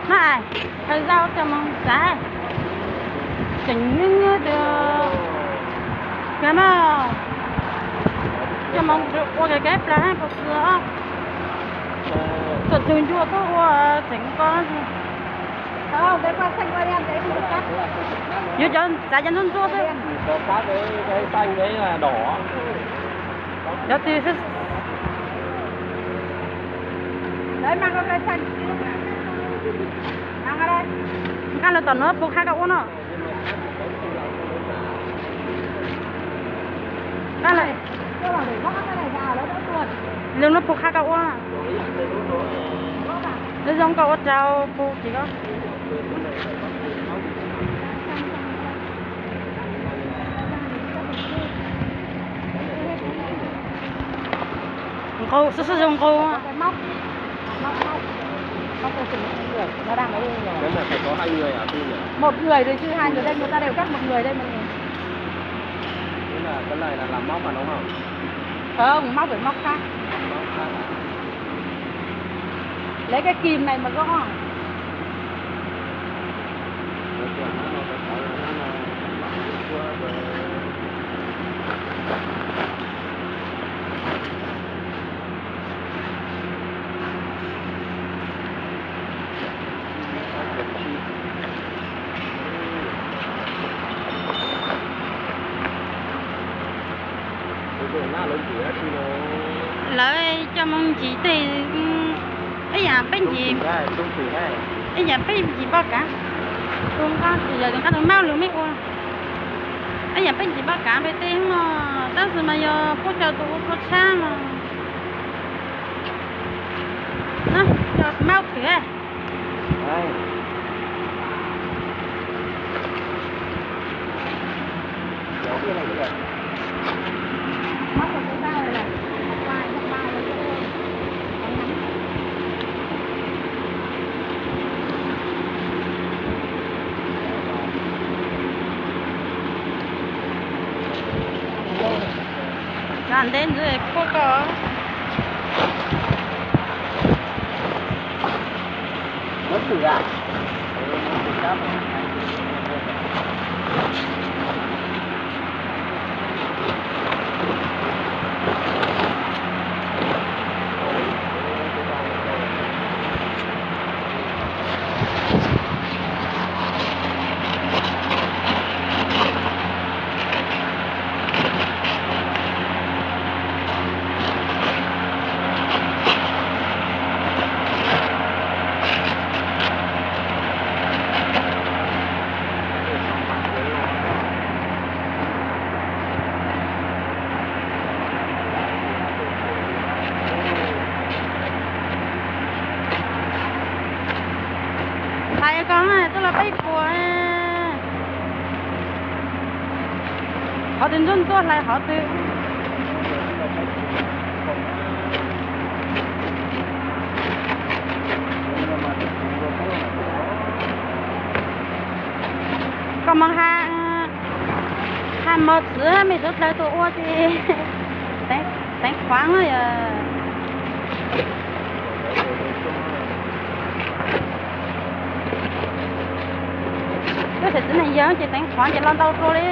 Hais, thawj zaug coj mus xav, tseem nyuaj nyuaj tias, kag mas, coj mus ua kev kev plas hab pus xwb os. Tuaj tug ncua tuaj ua tseem ko. Yuav cov txav cov ntsuab ntsuab xwb. Cov twg xwb. Nqa los tom no puv qha koj ua no. Lug no puv qha koj ua. Lub zoo koj ua rau puv tsis koj. Nqus xwb xwb zoo nqus. Một người thì chứ hai người đây người ta đều cắt một người đây mà. Cái này là làm móc mà đúng không? Không, móc phải móc khác. Móc khác à? Lấy cái kim này mà gõ. Lawv coj mus ncig tej, ib yam peb ncig, ib yam peb ncig npoj kav, tus nqaj tus yawg nqaj tus maub lug mej ua, ib yam peb ncig npoj kav peb tej no, tab sis mas yog puab coj tus ua kua tshab no, coj maub twg. Ntev ntxiv kuj ko. Hais ko tuaj los peb puas. Qhov twg ntsuab ntsuab hlais qhov twg. Koj moog has, has mos txwv mej suav dlawg tuaj ua ces teev qhuav na yog. Koj xav txiv neej yawg ces teev qhuav ces los ntau dlua li.